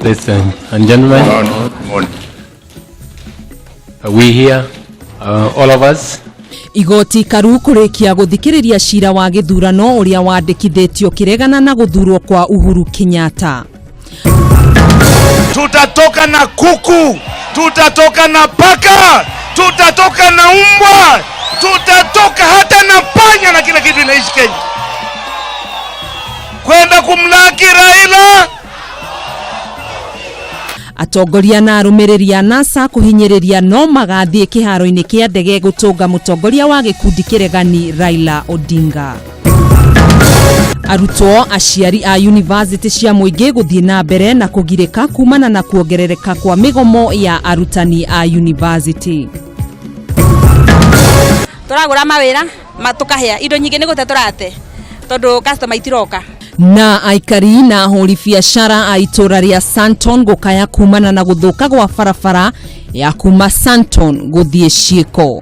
Ladies and gentlemen, Morning. Are we here, all of us? Igoti karu kũrĩkia gũthikĩrĩria cira wa gĩthurano ũrĩa wandĩkithĩtio kĩregana na gũthurwo kwa Uhuru Kenyatta. Tutatoka na kuku, tutatoka na paka, tutatoka na umbwa, tutatoka hata na panya na kila kitu inaishi Kenya, kwenda kumlaki Raila. Atongoria na arũmĩrĩri a NASA kũhinyĩrĩria no magathiĩ kĩharo-inĩ kĩa ndege gũtũnga mũtongoria wa gĩkundi kĩregani Raila Odinga. Arutwo aciari a yunivasĩtĩ cia mũingĩ gũthiĩ na mbere na kũgirĩka kumana na kuongerereka kwa mĩgomo ya arutani a yunivasĩtĩ. Tũragũra mawĩra tukahĩa indo nyingĩ nĩ gũte tũrate tondũ customer itiroka. Na aikari na ahũri biacara a itũra rĩa Santon gũkaya kumana na gũthũka gwa barabara ya kuma Santon gũthiĩ Ciĩko.